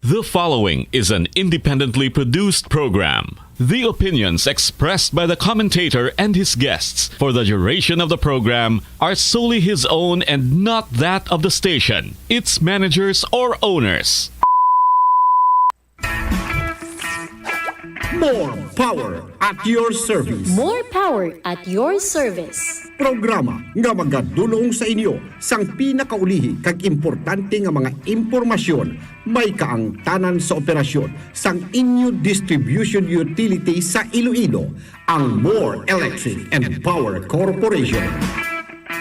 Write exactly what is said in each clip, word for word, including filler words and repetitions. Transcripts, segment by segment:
The following is an independently produced program. The opinions expressed by the commentator and his guests for the duration of the program are solely his own and not that of the station, its managers, or owners. More power at your service. More power at your service. Programa nga magadulong sa inyo sang pinakaulihi kag importante nga mga impormasyon may kaangtanan sa operasyon sang inyo distribution utility sa Iloilo, ang More Electric and Power Corporation.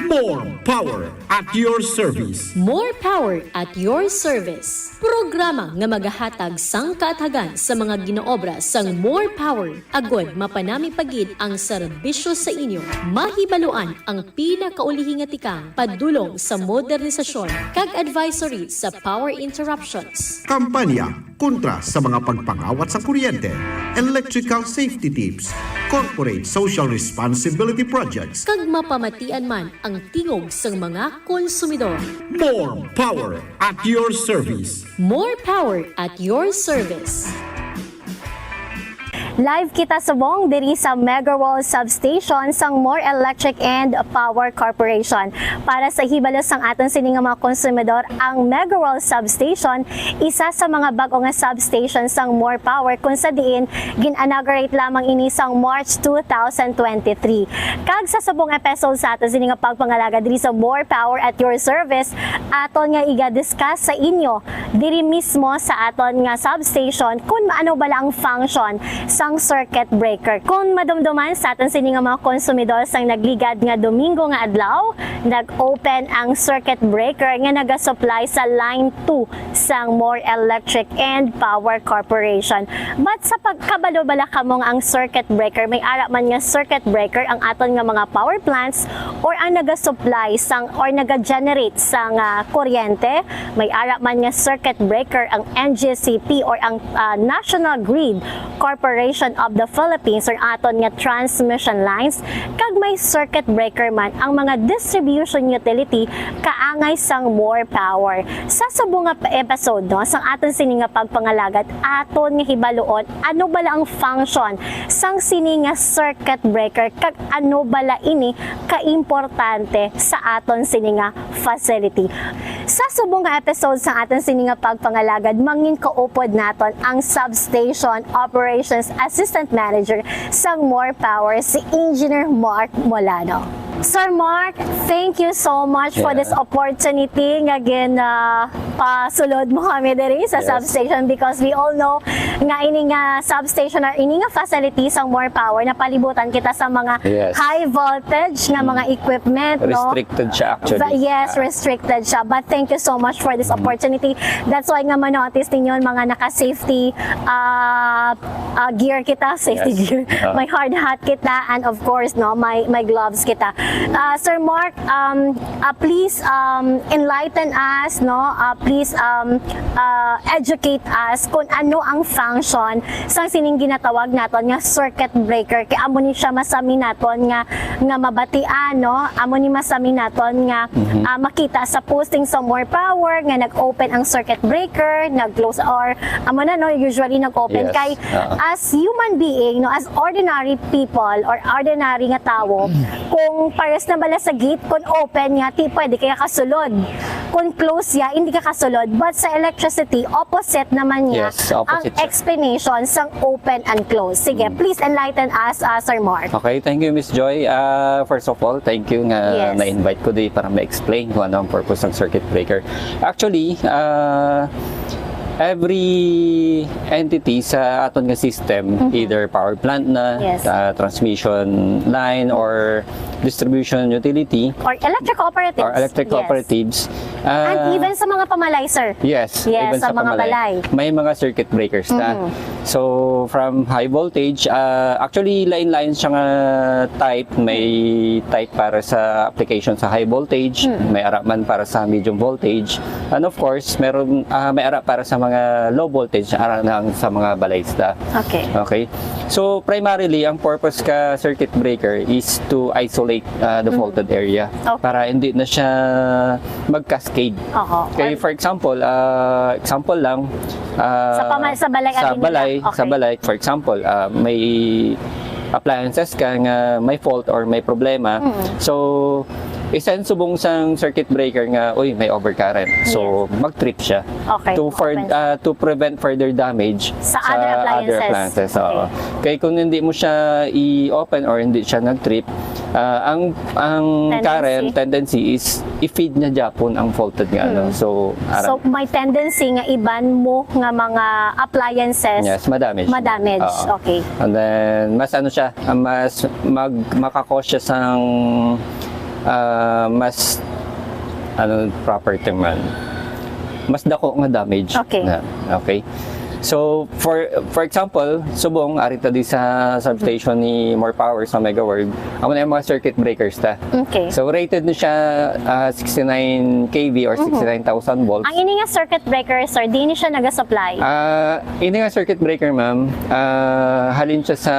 More power at your service. More power at your service. Programa nga magahatag sang kaathagan sa mga ginaobra sang More Power agod mapanami pa gid ang serbisyo sa inyo. Mahibaluan ang pinakaulihi nga tikang padulong sa modernisasyon kag advisory sa power interruptions. Kampanya kontra sa mga pagpangawat sa kuryente, electrical safety tips, corporate social responsibility projects, Kag mapamatian man ang tingog sang mga konsumidor. More power at your service. More power at your service. Live kita subong diri sa Megaworld Substation sang More Electric and Power Corporation. Para sa hibalo sang aton sini nga mga konsumidor, ang Megaworld Substation isa sa mga bag-o nga substation sang More Power, kung sa diin gin-inaugurate lamang ini sang March two thousand twenty-three. Kag sa subong episode sa aton sini nga pagpangalagad diri sa More Power at Your Service, aton nga iga-discuss sa inyo diri mismo sa aton nga substation kung ano bala ang function sang circuit breaker. Kung madumduman sa aton sini nga mga konsumidor, sang nagligad nga Domingo nga adlaw, nag-open ang circuit breaker nga nagasupply sa line two sang More Electric and Power Corporation. But sa pagkabalo bala kamo nga ang circuit breaker, may ara man nga circuit breaker ang aton nga mga power plants or ang nagasupply sang or nagagenerate sang ah, kuryente, may ara man nga circuit breaker ang N G C P or ang ah, National Grid Corporation of the Philippines or aton nga transmission lines, kag may circuit breaker man ang mga distribution utility kaangay sang More Power. Sa subong nga episode, no, sang aton sini nga pagpangalagad, aton nga hibaluon ano bala ang function sang sini nga circuit breaker kag ano bala ini kaimportante sa aton sini nga facility. Sa subong nga episode sang aton sini nga pagpangalagad, mangin kaupod naton ang Substation Operations Assistant Manager sang More Power, si Engineer Mark Molano. Sir Mark, thank you so much for Yeah. this opportunity nga gin ah, pasulod mo kami diri sa Yes. substation, because we all know nga ini nga substation or ini nga facility sang More Power, napalibutan kita sa mga Yes. high voltage nga mga equipment, no? Restricted siya actually. Va- yes, restricted siya. But thank you so much for this opportunity. That's why nga ma-notice ninyo mga naka-safety ah, ah, gear kita, safety Yes. gear. Ah. May hard hat kita and of course, no, may may gloves kita. Ah, Sir Mark, um, ah, please um, enlighten us, no? Ah, please um, ah, educate us kung ano ang function sang sining ginatawag naton nga circuit breaker. Kay amo ni siya masami naton nga nga mabatian, no? Amo ni masami naton nga ah, makita sa posting sa More Power nga nag-open ang circuit breaker, nag-close, or amo na, no, usually nag-open. Yes. Kay Ah. as human being, no, as ordinary people or ordinary nga tawo, kung pares na bala sa gate, kung open nga, ti pwede kaya kasulod. Kung close ya, hindi ka kasulod. But sa electricity, opposite naman niya Yes, opposite ang siya. Explanation sang open and close. Sige, please enlighten us, ah, Sir Mark. Okay, thank you, Miss Joy. Ah, first of all, thank you nga Yes. na-invite ko di para ma-explain kung ano ang purpose ng circuit breaker. Actually, ah, every entity sa aton nga system, either power plant na, Mm-hmm. Yes. ah, transmission line or distribution utility, Or electric cooperatives. or electric Yes. cooperatives, ah, And even sa mga pamalay, sir. Yes, Yes, even sa sa, mga pamalay. Balay. May mga circuit breakers na. Mhm. So, from high voltage, ah, actually, lain-lain siya nga type. May type para sa application sa high voltage, Mhm. may ara man para sa medium voltage. And of course, meron, ah, may ara para sa mga low voltage, ara na ang sa mga balay isda. Okay. Okay. So, primarily, ang purpose ka circuit breaker is to isolate uh, the faulted area. Okay. Para hindi na siya mag-cascade. Oho. Kay for example, ah, example lang, ah, Sa pama-, sa balay sa abi nila. balay, Okay. sa balay, for example, ah, may appliances ka nga may fault or may problema. Mm. So, i-send subong sang circuit breaker nga, uy, may overcurrent. So, mag-trip siya. Okay. To for, Open. Ah, to prevent further damage Sa other appliances. Oo. Kay kung hindi mo siya i-open or hindi siya nag-trip, ah, ang ang Tendency. current tendency is i-feed niya gyapon ang faulted nga ano. Hmm. So, So, aram- may tendency nga iban mo nga mga appliances yes, madamage. madamage. Oo. Okay. And then, mas ano siya, ah, mas mag, makakos siya sang ah, mas ano proper term man, mas dako nga damage. Okay. Na, okay. So, for for example, subong ari ta di sa substation ni More Power sa Megaworld, amo na yung mga circuit breakers ta. Okay. So, rated na siya ah, sixty-nine K V or Mhm. sixty-nine thousand volts. Ang ini nga circuit breaker, sir, di ni siya nagasupply. Ah, ini nga circuit breaker, ma'am, ah, halin siya sa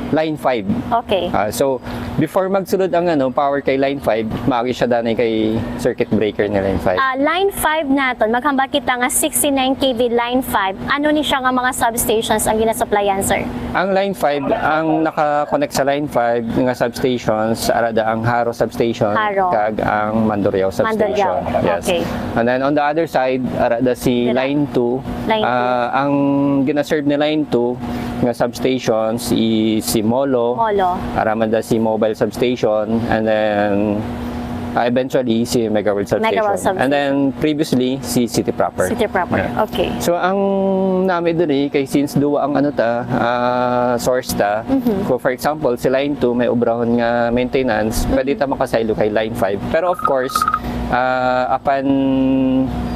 line five. Okay. Ah, so, before magsulod ang ano, power kay line five, maagi siya danay kay circuit breaker ni line five. Ah, line five naton, maghambal kita nga sixty-nine K V line five. Ano ni siya nga mga substations ang ginasupplyan, sir? Ang line five, ang naka-connect sa line five nga substations, ara da ang Jaro substation Jaro. Kag ang Mandurriao substation. Mandurriao. Yes. Okay. And then on the other side, ara da si Dira. line two. Line two. Ah, ang ginaserve ni line two nga substations is si Molo, Molo. Ara man da si Mobile Substation, and then ah, eventually si Megaworld Substation. Megaworld Substation. And then previously si City Proper. City Proper. Yeah. Okay. So ang nami diri kay since duwa ang ano ta, ah, source ta. Mhm. Kung for example, si line two may obrahon nga maintenance, Mhm. pwede ta makasaylo kay line five. Pero of course, ah, apan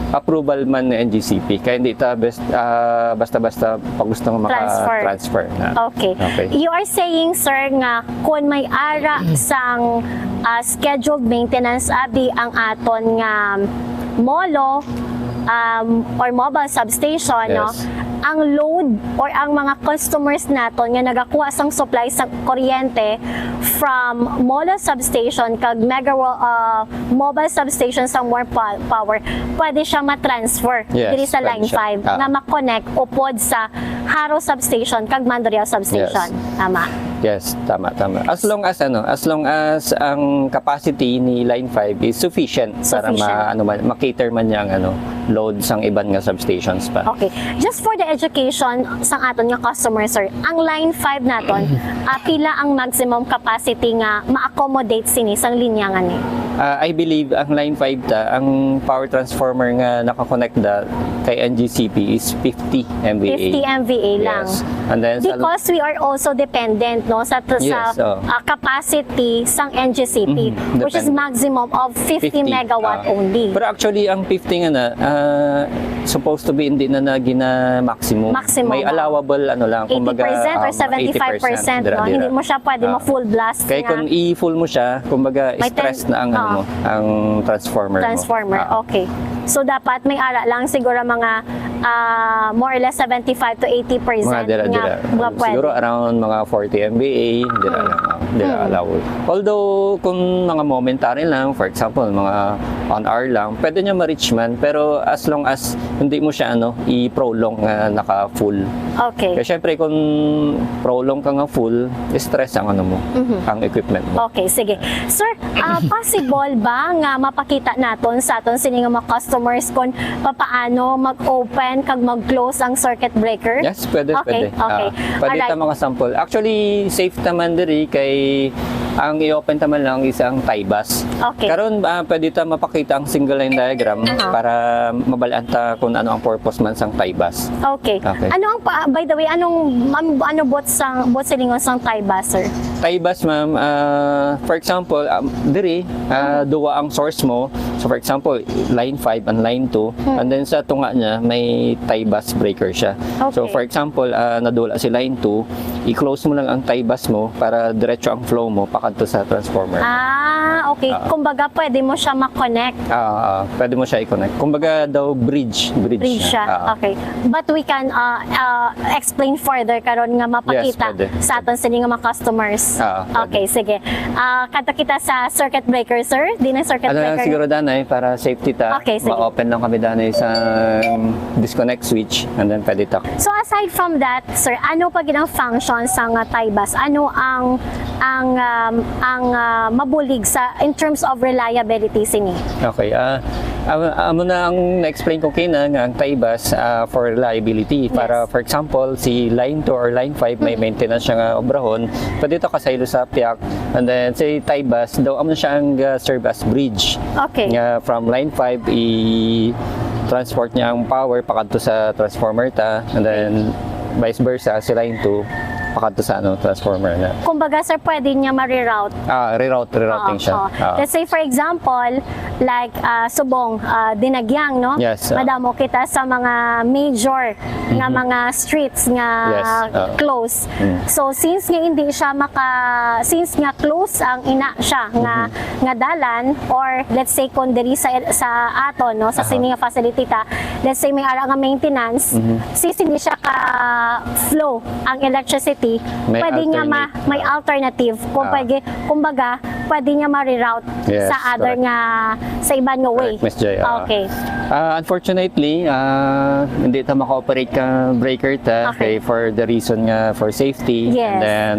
approval man ni N G C P, kaya hindi ta best, ah, basta-basta pag gusto nga Transfer. maka-transfer na. Okay. Okay. You are saying, sir, nga kung may ara sang ah, scheduled maintenance abi ang aton nga Molo um, or mobile substation, no? Yes. Ang load or ang mga customers naton nga nagakuha sang supply sa kuryente from Molo substation kag Megaworld uh, mobile substation sa More Pa- Power, pwede siya ma-transfer Yes, diri sa pwede line siya. five Ah. Nga ma-connect upod sa Jaro substation kag Mandurriao substation. Yes. Tama. Yes, tama, tama. As long as ano, as long as ang capacity ni line five is sufficient, para Sufficient. ma ano man, ma-cater man niya ang ano, load sang iban nga substations pa. Okay. Just for the education sang aton nga customer, sir, ang line five naton, ah, pila ang maximum capacity nga ma-accommodate sini sang linya nga ni? Ah, I believe ang line five ta, ang power transformer nga nakakonekta kay N G C P is fifty M V A. Fifty M V A lang. Yes. And then sa Because we are also dependent, no, sa sa Yes, oh. ah, capacity sang N G C P, Mhm, which is dependent. maximum of fifty megawatt Ah. only. Pero actually, ang fifty nga na, ah, supposed to be hindi na na gina-maximum. Maximum, May ah. allowable, ano lang, Eighty kumbaga, percent or um, seventy-five percent, dira, no? dira. Hindi mo siya pwede Ah. ma-full blast Kaya nga. Kung i-full mo siya, kumbaga, May stress ten- na ang, ano ah. mo, ang transformer mo. Transformer. Ah. Okay. So, dapat may ara lang siguro mga ah, more or less seventy-five to eighty percent Mga dira, nga, dira. nga pwede. Siguro around mga forty M V A, dira Hmm. lang. ah, Dira Hmm. allowed. Although, kung mga momentary lang, for example, mga one hour lang, pwede niya ma-reach man. Pero as long as hindi mo siya ano, i-prolong nga naka-full. Okay. Kaya syempre, kung prolong ka nga full, stress ang ano mo, Mhm. ang equipment mo. Okay, sige. Sir, ah, possible ba nga mapakita naton sa aton sini nga mga customers kung papaano mag-open kag mag-close ang circuit breaker? Yes, pwede, Okay, pwede. okay. Ah, pwede Alright. ta mga sample. Actually, safe ta man diri kay ang i-open ta man lang is ang tie bus. Okay. Karon, ah, pwede ta mapakita ang single line diagram Aha. para mabal-an ta kung ano ang purpose man sang tie bus. Okay. Okay. Ano ang pa, by the way, anong am- ano bot sang bot silingon sang tie bus, sir? Tie bus, ma'am, ah, for example, um, diri, ah, duwa ang source mo. So, for example, line five and line two. Hmm. And then sa tunga niya, may tie bus breaker siya. So, Okay. for example, ah, nadula si line two, i-close mo lang ang tie bus mo para diretso ang flow mo pakadto sa transformer. Ah, Okay, Ah. kumbaga pwede mo siya ma-connect. Ah, ah, pwede mo siya i-connect. Kumbaga daw bridge, bridge Bridge siya. siya. Ah. Okay. But we can uh, uh, explain further karon nga mapakita Yes, pwede. sa aton sini nga mga customers. Ah, pwede. Okay, sige. Ah, kadto kita sa circuit breaker, sir. Di na circuit Ano lang breaker. siguro, Danay, para safety ta, Okay, sige. ma-open lang kami, Danay, sa disconnect switch and then pwede ta. So aside from that, sir, ano pa gid ang function sa nga tie bus? Ano ang ang um, ang ah, mabulig sa in terms of reliability sini? Okay, ah, amo amo na ang na-explain ko kina nga ang tie bus ah, for reliability. Para Yes. for example, si line two or line five may Mm. maintenance siya nga obrahon, pwede to kasaylo sa piak. And then si tie bus daw amo siya ang ah, serve as bridge. Okay. Nga from line five i transport niya ang power pakadto sa transformer ta, and then vice versa, si line two pakadto sa ano, transformer na. Kumbaga, sir, pwede niya ma-reroute. Ah, reroute, rerouting Oo, siya. oo. Ah. Let's say, for example, like, ah, subong, ah, Dinagyang, no? Yes, ah. Madamo kita sa mga major nga Mhm. mga streets nga Yes, ah. close. Mm. So, since nga hindi siya maka, since nga close ang ina siya nga, Mhm. nga dalan, or let's say, kung diri sa, sa aton, no, sa Aha. sini nga facility ta, let's say, may ara nga maintenance, Mhm. since hindi siya ka-flow ang electricity, May pwede niya ma-, alternate. may alternative. Kung Ah. pwede, kumbaga, pwede niya ma-reroute Yes, sa other correct. nga, sa iban nga way. Correct, Miss Joy. Ah. Okay. Ah, unfortunately, ah, hindi ta maka-operate ka breaker ta Okay. kay for the reason nga for safety. Yes. And then,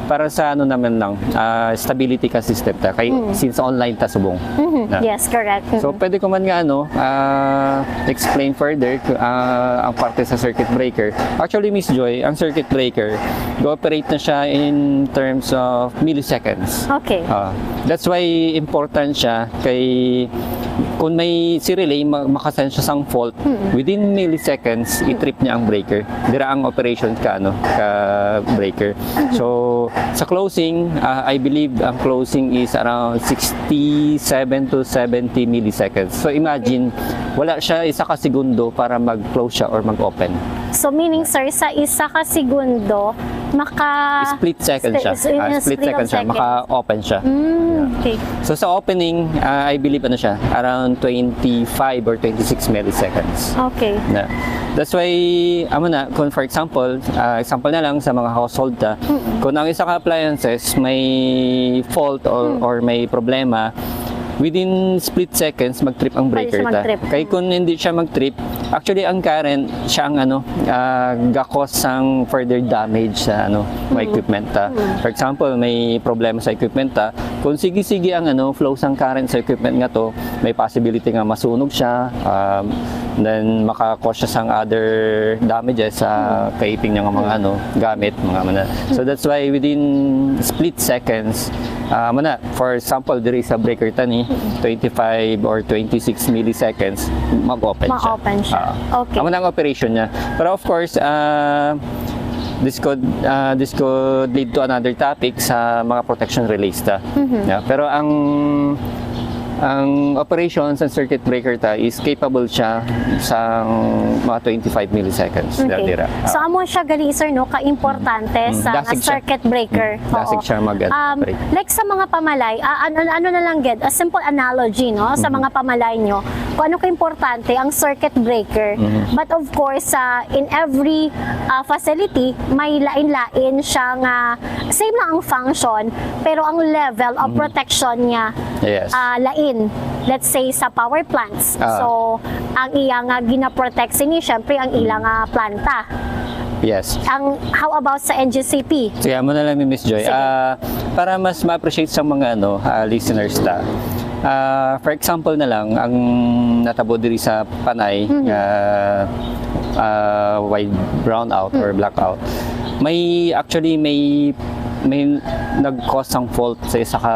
para sa ano naman lang, ah, stability ka system ta. Kay Mm. since online ta subong. Mhm. Na. Yes, correct. So, Mm-mm. pwede ko man nga ano, ah, explain further, ah, ang parte sa circuit breaker. Actually, Miss Joy, ang circuit breaker, go-operate na siya in terms of milliseconds. Okay. Ah, that's why important siya kay kung may si relay, ma-, makasend siya sang fault, Mm. within milliseconds, Mm. i-trip niya ang breaker. Dira ang operation ka, ano, ka breaker. Mm-hmm. So, sa closing, ah, I believe ang closing is around sixty-seven to seventy milliseconds. So, imagine, wala siya isa ka segundo para mag-close siya or mag-open. So, meaning, sir, sa isa ka segundo, maka- Split second siya. Split, Ah, split split second of siya. seconds. Maka-open siya. Mm, Yeah. okay. So, sa opening, ah, I believe, ano siya, around twenty-five or twenty-six milliseconds. Okay. Na. That's why, amo na, kung for example, ah, example na lang sa mga household ta, Mm-mm. kung ang isa ka appliances may fault or, Mm. or may problema, within split seconds, mag-trip ang Pwede breaker siya ta. mag-trip. Kay kung hindi siya mag-trip, actually, ang current, siya ang, ano, ah, ga-cause sang further damage sa, ano, mga Mm. equipment ta. Mm. For example, may problema sa equipment ta. Kung sige-sige ang, ano, flow sang current sa equipment nga to, may possibility nga masunog siya, um, then maka-cause siya sang other damages sa Mm. kaiping niya nga mga, Mm. ano, gamit, mga mana. So, Mm. that's why within split seconds, ah, mana, for example, diri sa breaker ta ni, Mm. twenty-five or twenty-six milliseconds, mag-open siya. Ma-open siya. Ah. Okay. Amo na ang operation niya. Pero of course, ah, this could, ah, this could lead to another topic sa mga protection relays ta. Mhm. Yeah, pero ang, ang operation sa circuit breaker ta is capable siya sa mga twenty-five milliseconds. Okay. Dira, dira. So, Ah. amo siya gali, sir, no, ka-importante Mm. sa Dasig siya. circuit breaker. Mm. Dasig Oo. siya mag-, Um, operate. Like sa mga pamalay, ah, an-, an-, ano na lang gid, a simple analogy, no, sa Mhm. mga pamalay nyo, kung ano ka-importante ang circuit breaker. Mhm. But of course, ah, in every, ah, facility, may lain-lain siya nga same lang ang function, pero ang level of Mhm. protection niya, Yes. ah, lain. Let's say, sa power plants. Ah. So, ang iya nga ginaprotect sini, syempre, ang ila Mhm. nga planta. Yes. Ang, how about sa N G C P? Sige, amo na lang ni Miss Joy. Sige. Ah, para mas ma-appreciate sa mga, ano, ah, listeners ta. Ah, for example na lang, ang natabo diri sa Panay, Mhm. nga, ah, wide brownout or Mhm. blackout. May, actually, may, may nag-cause sang fault sa isa ka,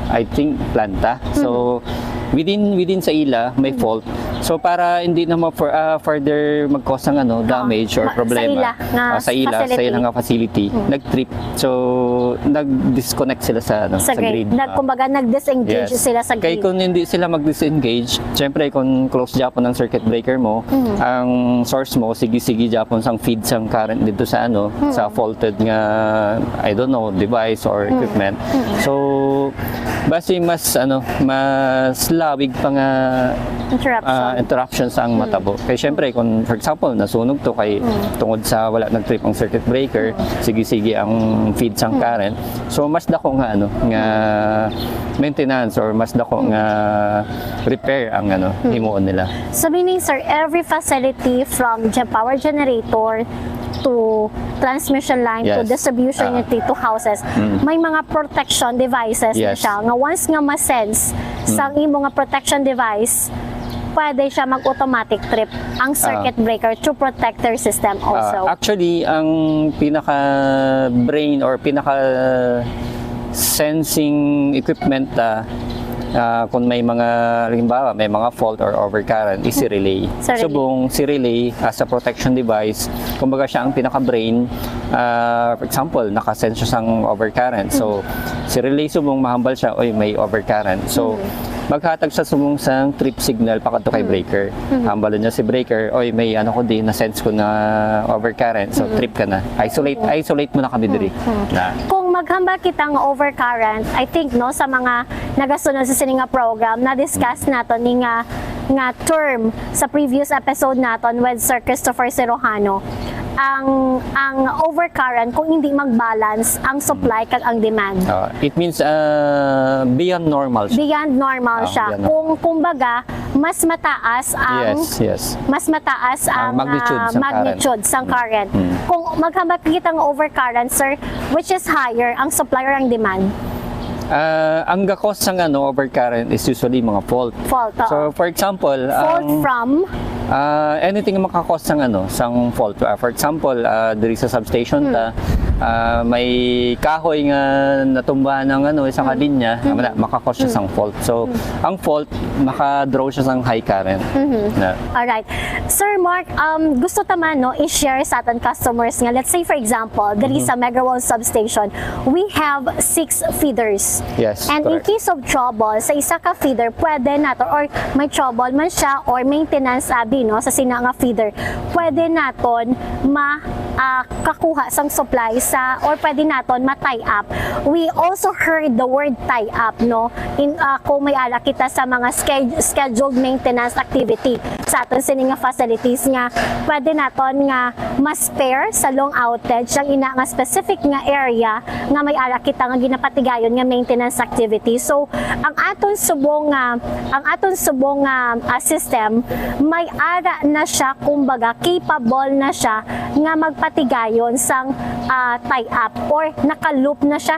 I think, planta. So, Mhm. within, within sa ila, may Mhm. fault. So, para hindi na ma-, for, ah, further mag-cause ng, ano, Oo. damage or Ma-, sa problema, ila nga ah, sa ila, sa facility. ila nga facility, Mhm. nag-trip. So, nag-disconnect sila sa, ano, Sa sa grid. grid. Nag-, Ah. kumbaga, nag-disengage Yes. sila sa Kay grid. kung hindi sila mag-disengage, syempre, kung close gyapon ang circuit breaker mo, Mm. ang source mo, sige-sige gyapon sang feed sang current dito sa, ano, Mm. sa faulted nga, I don't know, device or Mm. equipment. Mm. So, basi mas, ano, mas lawig pa nga, Interruption. ah, interruptions ang Mm. matabo. Kay syempre, kung, for example, nasunog to kay Mm. tungod sa wala nag-trip ang circuit breaker, Mm. sige-sige ang feed sang Mm. current. So, mas dako nga, ano, nga maintenance or mas dako Mm. nga repair ang, ano, Mm. himuon nila. So, meaning, sir, every facility from gen-, power generator to transmission line to Yes. distribution Ah. unit to houses, Mm. may mga protection devices na Yes. siya nga once nga ma-sense sa Mm. imo nga protection device, pwede siya mag-automatic trip ang Ah. circuit breaker to protect their system Ah, also. actually, ang pinaka-brain or pinaka-sensing equipment, ah, ah, kung may mga, halimbawa, may mga fault or overcurrent, is si relay. Sa relay. Subong si relay as a protection device, kumbaga siya ang pinaka-brain. Ah, for example, nakasense siya sang overcurrent. So, Mm. si relay subong mahambal siya, "Oy, may overcurrent." So, Mm. maghatag siya subong sang trip signal pakadto kay Mm. breaker. Mm. Hambalon niya si breaker, "Oy, may ano ko di, na-sense ko na overcurrent." So, Mm. trip ka na. Isolate, Oo. isolate mo na kami diri. Mm. Na. Kung maghambal kita nga overcurrent, I think, no, sa mga nagasunod sa sini nga program, na-discuss nato ni nga, nga term sa previous episode naton with Sir Christopher Sirojano. Ang, ang overcurrent kung hindi mag-balance ang supply kag ang demand. Ah, it means, ah, beyond normal siya. Beyond normal Ah, siya. beyond normal. Kung, kumbaga, mas mataas ang Yes, yes. mas mataas Ang ang, magnitude ah, sang current. magnitude sang Mm. current. Mm. Kung maghambal kita nga overcurrent, sir, which is higher, ang supply or ang demand? Ah, ang gakos sang, ano, overcurrent is usually mga fault. Fault, oo. So, for example, Fault ang, from? ah, anything nga makakos sang, ano, sang fault. Ah, for example, ah, diri sa substation Hmm. ta, ah, may kahoy nga natumbahan ang, ano, isang Hmm. linya, Hmm. wala, makakos siya Hmm. sang fault. So, Hmm. ang fault, maka-draw siya sang high current. Mhm. Na. Alright. Sir Mark, um, gusto ta man, no, i-share sa aton customers nga, let's say, for example, diri Mhm. sa Megaworld Substation, we have six feeders. Yes, And in correct. case of trouble, sa isa ka feeder, pwede nato, or may trouble man siya, or maintenance, abi, no, sa sina nga feeder, pwede naton ma-, ah, kakuha sang supply sa, or pwede naton ma-tie up. We also heard the word tie up, no? In, ah, kung may ala kita sa mga sched-, scheduled maintenance activity sa aton sini nga facilities nga pwede naton nga ma-spare sa long outage ang ina nga specific nga area nga may ala kita nga ginapatigayon nga maintenance activity. So, ang aton subong nga, ang aton subong nga, ah, system, may ara na siya, kumbaga, capable na siya nga magpatigayon sang, ah, tie-up or naka-loop na siya,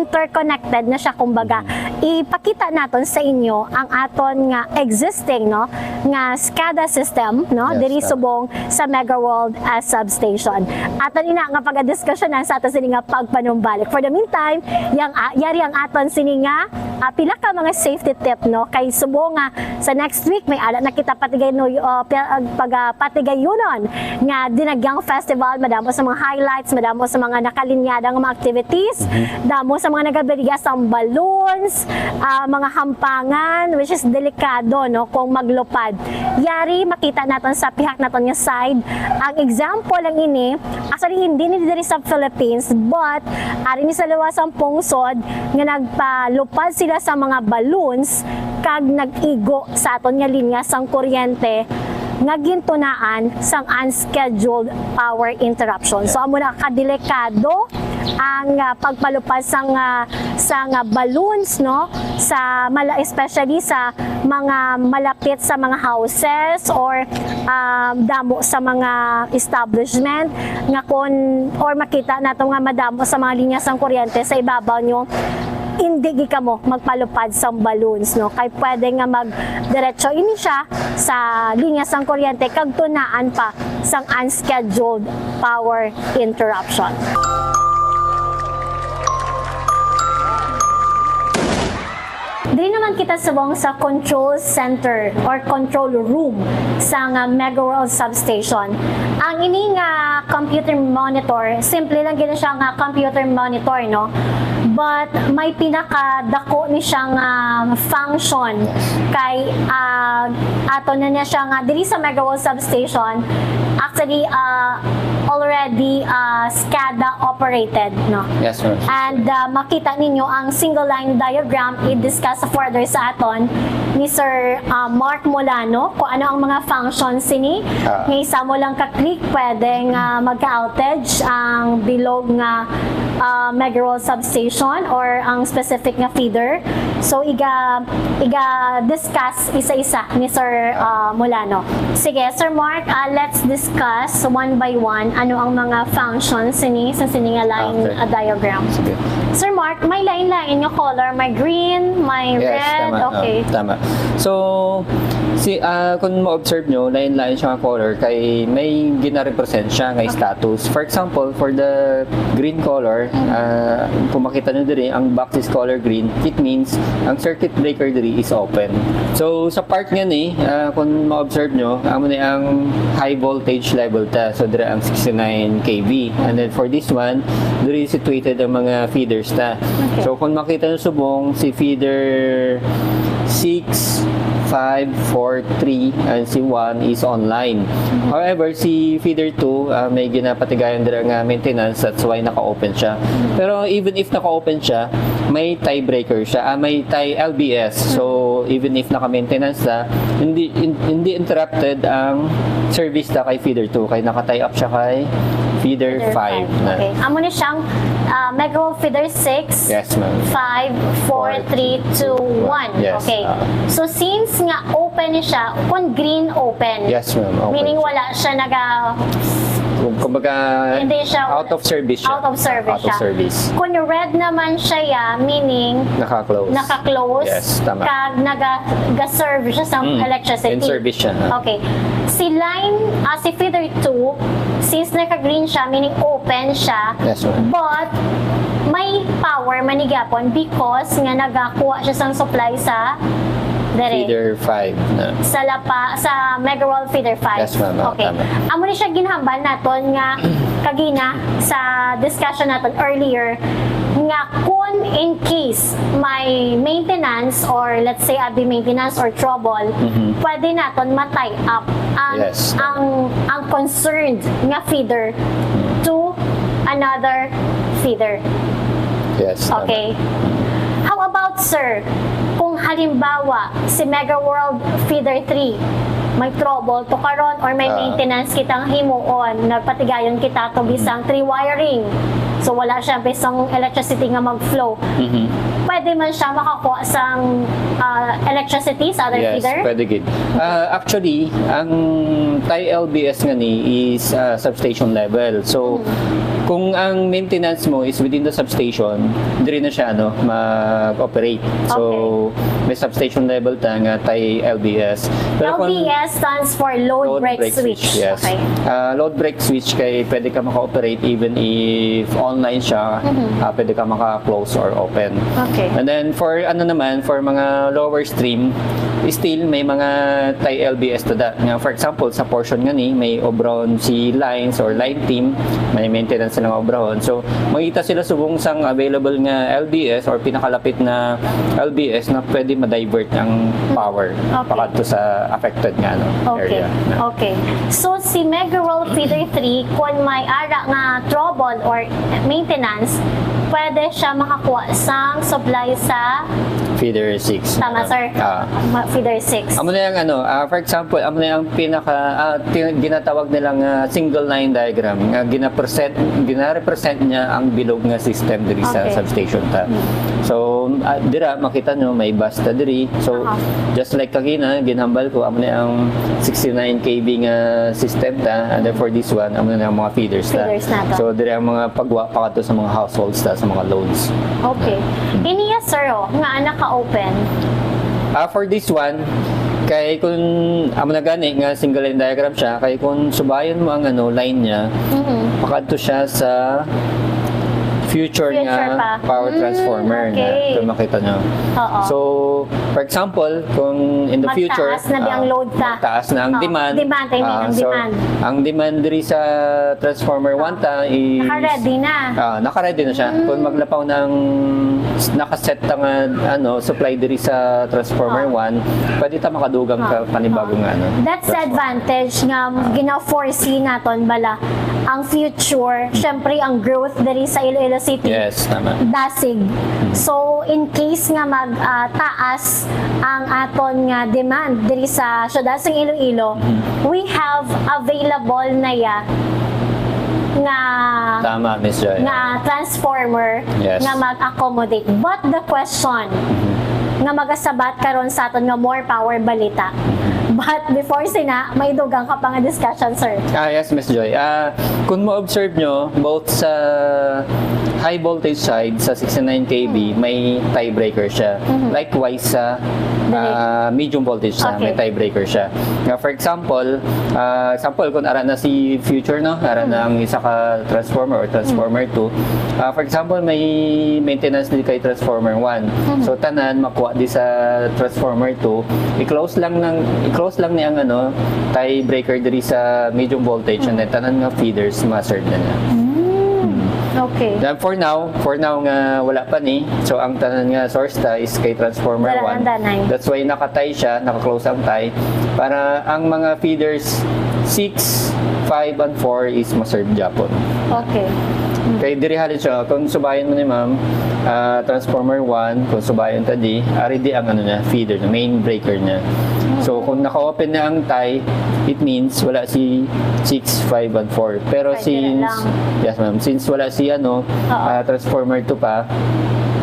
interconnected na siya, kumbaga. Ipakita naton sa inyo ang aton nga existing, no, nga SCADA system, no, Yes, diri sir. subong sa Megaworld, ah, substation. Aton ina nga pagadiskasyonan sa aton sini nga pagpanumbalik. For the meantime, yang, ah, yari ang aton sini nga, ah, pila ka mga safety tip, no, kay subong nga sa next week may ala na kita patigay, no, uh, pi-, uh, pag, ah, patigayunon nga Dinagyang Festival, madamo sa mga highlights, madamo sa mga nakalinyada nga mga activities, Mhm. damo sa mga nagabaligya sang balloons, ah, mga hampangan, which is delikado, no, kung maglupad. Yari makita naton sa pihak naton nga side. Ang example lang ini, actually, hindi ni diri sa Philippines, but ari ni sa luwas sang pungsod nga nagpalupad sila sa mga balloons kag nag-igo sa aton nga linya sang kuryente nga gintunaan sang unscheduled power interruption. So, amo na kadelikado ang, ah, pagpalupad sang, ah, sang, ah, balloons, no, sa mala-, especially sa mga malapit sa mga houses or, um, damo sa mga establishment nga kon, or makita nato nga madamo sa mga linya sang kuryente sa ibabaw nyo, hindi gid kamo magpalupad sang balloons, no? Kay pwede nga magdiretso ini siya sa linya sang kuryente kag tunaan pa sang unscheduled power interruption. Diri naman kita subong sa control center or control room sa nga Megaworld substation. Ang ini nga computer monitor, simple lang gid siya nga computer monitor, no? But may pinakadako ni siya nga function kay, ah, ato na niya siya nga diri sa Megaworld substation. Actually, ah, already, ah, SCADA operated, no? Yes, ma'am. And, ah, makita ninyo ang single line diagram i-discuss further sa aton ni Sir, ah, Mark Molano kung ano ang mga functions sini. Ah. Nga isa mo lang ka-click, pwede nga magka-outage ang bilog nga, ah, Megaworld substation or ang specific nga feeder. So, iga, iga-discuss isa-isa ni Sir, ah, Molano. Sige, Sir Mark, ah, let's discuss one by one ano ang mga functions sini sa sini nga line, Okay. ah, diagram. Sige. Sir Mark, may lain-lain nga color, may green, may Yes, red. Tama. Okay. Ah, tama. So, si ah, kung ma-observe nyo, lain-lain siya nga color kay may gina-represent siya nga status. For example, for the green color, ah, kung makita nyo diri, ang box is color green, it means ang circuit breaker diri is open. So, sa part nga ni, ah, kung ma-observe nyo, amo ni ang high voltage level ta. So, dira ang sixty-nine K V. And then for this one, diri situated ang mga feeders ta. Okay. So, kung makita nyo subong, si feeder six, five, four, three, and si one is online. However, si feeder two, ah, may ginapatigayon dira nga maintenance, that's why naka-open siya. Pero even if naka-open siya, may tiebreaker siya, ah, may tie L B S. So, even if naka-maintenance siya, hindi in- hindi interrupted ang service ta kay feeder two, kay naka-tie up siya kay feeder five na. Okay. Amo ni siyang, ah, Megaworld feeder six, Yes, ma'am. five, four, three, two, one. Yes, Okay. ah. So, since nga open ni siya, kung green open, Yes, ma'am. Okay. meaning wala siya naga Kung- Kumbaga, Hindi siya- out of service siya. Out of service Out siya. of service. Kung red naman siya, ya, meaning Naka-close. naka-close, Yes, tama. kag naga-serve siya sa Mm. electricity. In service siya, ha? Okay. Si line, ah, si feeder two, since naka-green siya, meaning open siya, Yes, ma'am. but may power man ni gyapon because nga nagakuha siya sang supply sa dere. Feeder five na. Sa Lapa, sa Megaworld Feeder five. Yes, ma'am. Ah, Okay. tama. Amo ni siya ginhambal naton nga kagina sa discussion naton earlier nga kung in case may maintenance or let's say abi maintenance or trouble, Mhm. pwede naton ma-tie up ang Yes. ang ang concerned nga feeder to another feeder. Yes, tama. Okay. How about, sir, kung halimbawa si Mega World Feeder three may trouble to karon or may Ah. maintenance kitang himuon, nagpatigayon kita to bisang three wiring. So wala siya bisang electricity nga mag-flow. Mhm. Pwede man siya makakuha sang, ah, electricity sa other Yes, feeder? Pwede gid. Ah, actually, ang tie L B S nga ni is, ah, substation level. So, Mm. kung ang maintenance mo is within the substation, diri na siya, ano, mag-operate. So, may substation level ta nga tie L B S. Pero kung L B S stands for load, break, switch. Yes. Okay. Ah, load break switch kay pwede ka maka-operate even if online siya, Mhm. ah, pwede ka maka-close or open. Okay. And then for ano naman, for mga lower stream, still may mga tie L B S to that. Nga, for example, sa portion nga ni, may obrahon si lines or line team, may maintenance sila nga obrahon. So, makita sila subong sang available nga L B S or pinakalapit na L B S na pwede ma-divert ang power Okay. pakadto sa affected nga, ano, Okay. area. Na. Okay. So, si Mega World Feeder three, kung may ara nga trouble or maintenance, pwede siya makakuha sang supply sa Feeder six. Tama, sir. Ah. Ma- feeder six. Amo na yung ano, ah, for example, amo na yung pinaka, ah, tin- ginatawag nilang, ah, single line diagram nga ginapresent, ginarepresent niya ang bilog nga system diri sa Okay. Substation ta. Hmm. So, ah, dira makita nyo may bus ta diri. So, Aha. just like kagina, ginhambal ko, amo na ang sixty-nine K V nga system ta, and then for this one, amo na ang mga feeders ta. Feeders na to. So, diri ang mga pagwa pa kadto sa mga households ta, sa mga loads. Okay. Iniya, sir, oh, nga naka-open. Ah, for this one, kay kung amo na gani nga single line diagram siya, kay kung subayon mo ang ano, line niya, Mhm. pakadto siya sa future Future nga pa. power Mm, transformer okay. na ito makita nyo. Oo. So, for example, kung in the future, Magtaas na di ang ah, load ka. magtaas na ang Oo, demand, demand, I mean, ah, ang so, demand. ang demand diri sa transformer Oo. one ta is Naka-ready na. ah, naka-ready na siya. Mm. Kung maglapaw ng nakaset ta nga ano, supply diri sa transformer Oo. one, pwede ta makadugang Oo. ka panibago Oo. nga ano, That's the transformer. advantage nga gina-foresee naton bala ang future, syempre ang growth diri sa Iloilo City. Yes, tama. Dasig. Mm. So, in case nga mag, ah, taas ang aton nga demand diri sa syudad sang Iloilo, Mm. we have available na ya nga Tama, Miss Joy. nga transformer Yes. nga mag-accommodate. But the question, Mm-hmm. nga magasabat karon sa aton nga more power balita. But before sina, may dugang ka pa nga discussion, sir. Ah, yes, Miss Joy. Ah, kung mo-observe nyo, both sa high voltage side, sa sixty-nine K V, Hmm. may tiebreaker siya. Mhm. Likewise, sa, Direct. ah, medium voltage sa, may Okay. tiebreaker siya. Nga, for example, ah, example, kung ara na si future, no? Ara na Hmm. ang isa ka transformer or transformer Hmm. two. Ah, for example, may maintenance din kay transformer one. Mhm. So, tanan makuha di sa transformer two, i-close lang ng, i-close lang ni ang, ano, tiebreaker diri sa medium voltage, and Hmm. then tanan nga feeders ma-serve na niya. Mm. Hmm. Okay. Then for now, for now nga wala pa ni, so ang tanan nga source ta is kay transformer Wala one. nang danay. That's why naka-tie siya, naka-close ang tie, para ang mga feeders six, five, and four is ma-serve gyapon. Okay. Mm. Kay diri halin siya, kung subayon mo ni ma'am, ah, transformer one, kung subayon ta di, ari di ang ano niya, feeder, main breaker niya. So, Mm. kung naka-open na ang tie, it means wala si six, five, and four. Pero Five na since, lang. yes ma'am, since wala si ano, Oo. ah, transformer two pa,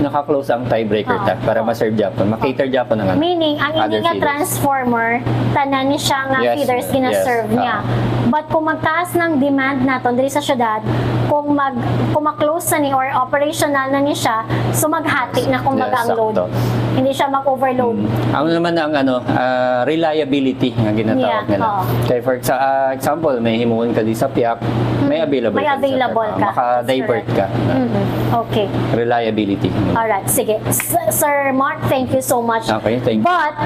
naka-close ang tiebreaker Oo. ta para Oo. ma-serve gyapon, ma-cater gyapon ang ano, Meaning, ang other ini nga feeders. transformer, tanan ni siya nga Yes, feeders yes, gina-serve niya. ah. But kung magtaas ng demand naton diri sa syudad, kung mag, kung ma-close na ni or operational na ni siya, so maghati na kung Yes, baga ang load. sakto. Hindi siya mag-overload. Mm. Ano naman ang ano, ah, reliability nga ginatawag Yeah, nila. oo. Kay for exa-, ah, example, may himuon ka di sa piak, may Mm. available May ka di sa available piak. ka. Ah, maka-divert That's correct. ka. Mm-mm. Okay. Reliability. Alright, sige. S-, Sir Mark, thank you so much. Okay, thank you. But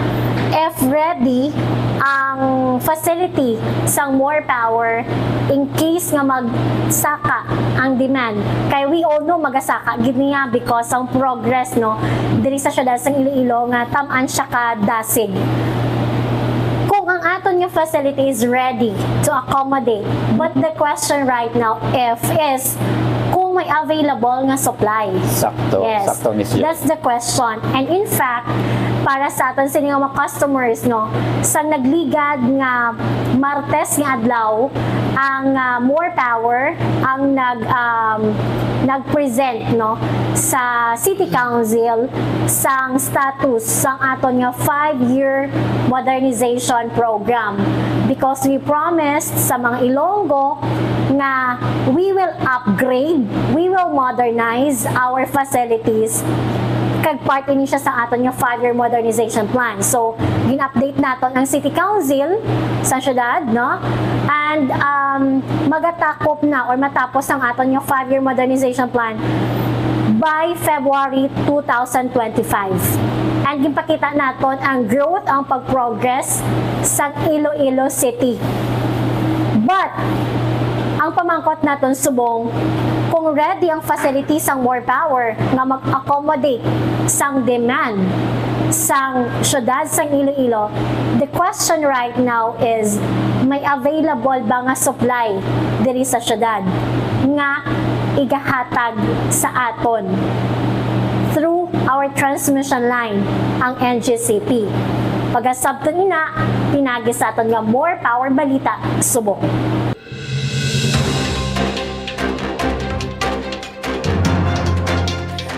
if ready ang facility sang more power, in case nga magsaka ang demand, kay we all know magasaka gid niya because ang progress, no, diri sa syudad sang Iloilo nga tam-an siya ka dasig. Kung ang aton nga facility is ready to accommodate, but the question right now if is kung may available nga supply. Sakto, Yes. sakto, Miss Jo. That's the question. And in fact, para sa aton sini nga mga customers, no, sa nagligad nga Martes nga adlaw, ang, ah, More Power ang nag, um, nag-present, no, sa City Council sang status sang aton nga five-year modernization program, because we promised sa mga Ilonggo nga we will upgrade, we will modernize our facilities, kag part ini siya sa aton nga five-year modernization plan. So, gin-update naton ang City Council sa syudad, no? And, um, magatakop na or matapos ang aton nga five-year modernization plan by February two thousand twenty-five. And ginpakita naton ang growth, ang pag-progress sa Iloilo City. But, ang pamangkot naton subong, kung ready ang facility sang More Power nga mag-accommodate sang demand sang syudad sang Iloilo, the question right now is, may available ba nga supply diri sa syudad nga igahatag sa aton through our transmission line, ang N G C P. Pagasabton ina, pinagi sa aton nga More Power Balita subong.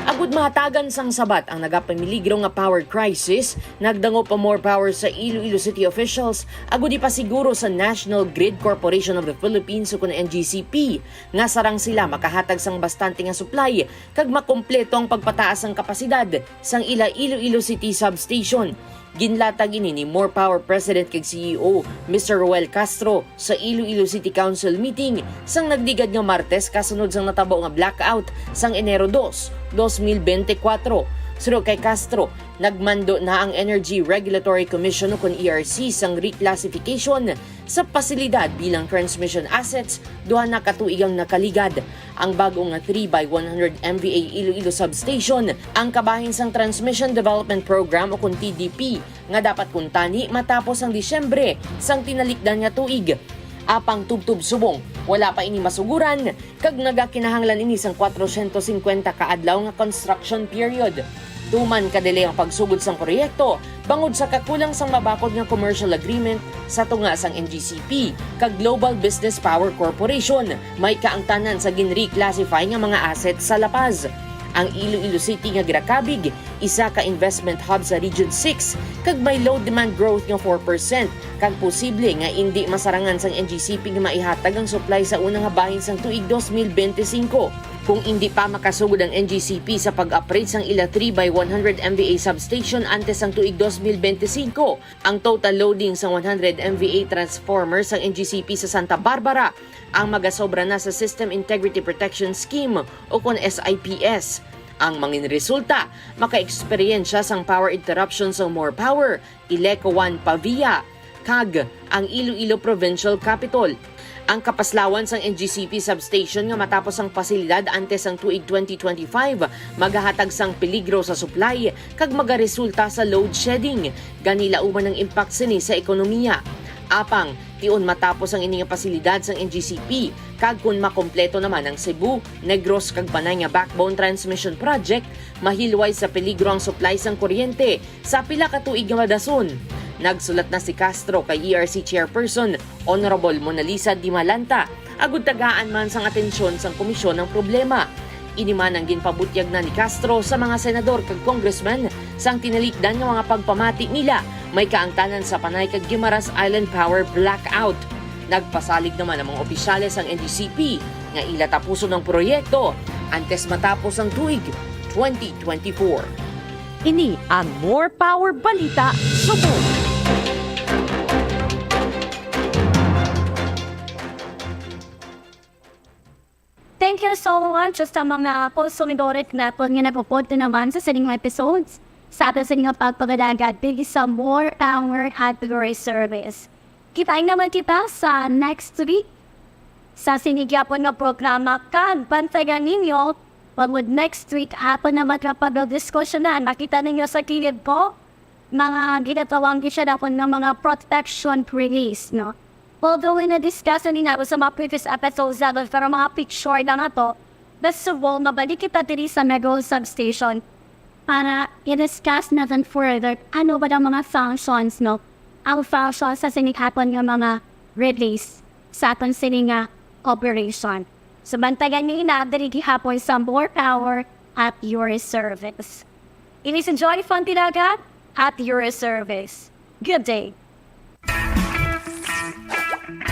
Agud mahatagan sang sabat ang nagapamiligro nga power crisis, nagdangop ang More Power sa Iloilo City officials agud ipasiguro sa National Grid Corporation of the Philippines, ukon N G C P, nga sarang sila makahatag sang bastante nga supply kag makumpleto ang pagpataas sang kapasidad sang ila Iloilo City Substation. Ginlatag ini ni More Power President kag C E O, Mister Roel Castro, sa Iloilo City Council meeting sang nagligad nga Martes kasunod sang natabo nga blackout sang Enero dos, dos mil bente kuwatro. Suno kay Castro, nagmando na ang Energy Regulatory Commission o kon E R C sang reclassification sa pasilidad bilang transmission assets duha na ka tuig ang nakaligad. Ang bag-o nga three by one hundred M V A Iloilo Substation ang kabahin sang Transmission Development Program o kon T D P nga dapat kuntani matapos ang Disyembre sang tinalikdan nga tuig. Apang tubtob subong, wala pa ini masuguran kag nagakinahanglan ini sang kwatrosyentos singkwenta ka adlaw nga construction period. Tuman ka-delay ang pagsugod sang proyekto bangod sa kakulang sang mabakod nga commercial agreement sa tunga sang N G C P kag Global Business Power Corporation, may kaangtanan sa ginreclassify nga mga assets sa La Paz. Ang Iloilo City nga ginakabig, isa ka investment hub sa Region six, kag may load demand growth nga four percent, kag posible nga indi masarangan sang N G C P nga maihatag ang supply sa una nga bahin sang tuig dos mil bente singko. Kung indi pa makasugod ang N G C P sa pag-upgrade sang ila three by one hundred M V A substation antes sang tuig dos mil bente singko, ang total loading sang one hundred M V A transformer sang N G C P sa Santa Barbara ang magasobra na sa System Integrity Protection Scheme o kon S I P S. Ang mangin resulta, maka-eksperyensya sang power interruption sa More Power, Ileco one Pavia, kag ang Iloilo Provincial Capitol. Ang kapaslawan sang N G C P substation nga matapos ang pasilidad antes sang tuig twenty twenty-five magahatag sang peligro sa supply kag magaresulta sa load shedding. Gani, lauman ang impact sini sa ekonomiya. Apang, tion matapos ang ini nga pasilidad sang N G C P, kag kon makompleto naman ang Cebu, Negros kag Panay nga backbone transmission project, mahilway sa peligro ang supply sang kuryente sa pila ka tuig nga madason. Nagsulat na si Castro kay E R C Chairperson Honorable Monalisa Dimalanta agud tagaan man sang atensyon sang komisyon ang problema. Ini man ang ginpabutyag na ni Castro sa mga senador kag congressman sang tinalikdan nga mga pagpamati nila may kaangtanan sa Panay kag Guimaras Island Power Blackout. Nagpasalig naman ang mga opisyales sang N G C P nga ila tapuson ang proyekto antes matapos ang tuig twenty twenty-four. Ini ang More Power Balita Subong. Thank you so much sa mga konsumidores naton nga nagupod na naman sa sining episodes sa aton sining pagpangalaga diri sa More Power at Your Service. Kita naman kita sa next week sa sini gihapon nga programa, kag bantayan ninyo, bangod next week aton naman nga pagdiskusyonan. Makita ninyo sa kilid ko, mga ginatawag ni siya dapat nga mga protection release, no? Although na-discuss na nila sa mga previous episodes natin, pero mga picture lang na to, gusto ko mabalik kita diri sa Negros Substation para i-discuss natin further ano ba ang mga functions, no? Ang functions sa sining aton nga mga release sa aton sini nga operation. So, bantayan niyo ina diri gihapon sa More Power at Your Service. Ini si Joy Fontilaga at your service. Good day.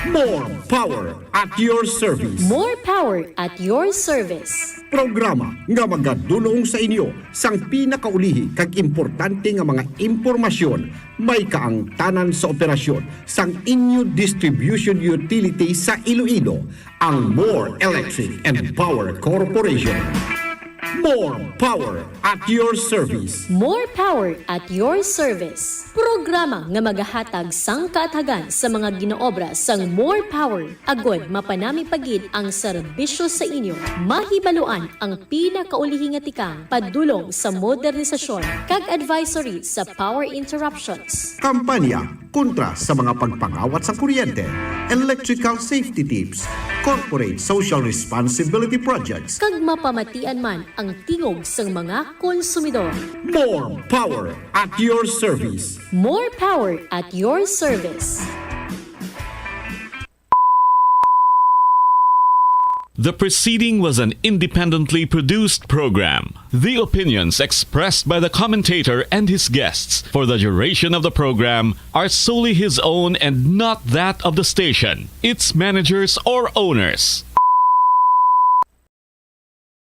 More power at your service. More power at your service. Programa nga magadulong sa inyo sang pinakaulihi kag importante nga mga impormasyon may kaangtanan sa operasyon sang inyo distribution utility sa Iloilo, ang More Electric and Power Corporation. More power at your service. More power at your service. Programa nga magahatag sang kaathagan sa mga ginaobra sang More Power agod mapanami pa gid ang serbisyo sa inyo. Mahibaluan ang pinakaulihi nga tikang padulong sa modernisasyon kag advisory sa power interruptions. Kampanya kontra sa mga pagpangawat sa kuryente, electrical safety tips, corporate social responsibility projects, kag mapamatian man ang tingog sang mga konsumidor. More power at your service. More power at your service. The preceding was an independently produced program. The opinions expressed by the commentator and his guests for the duration of the program are solely his own and not that of the station, its managers, or owners.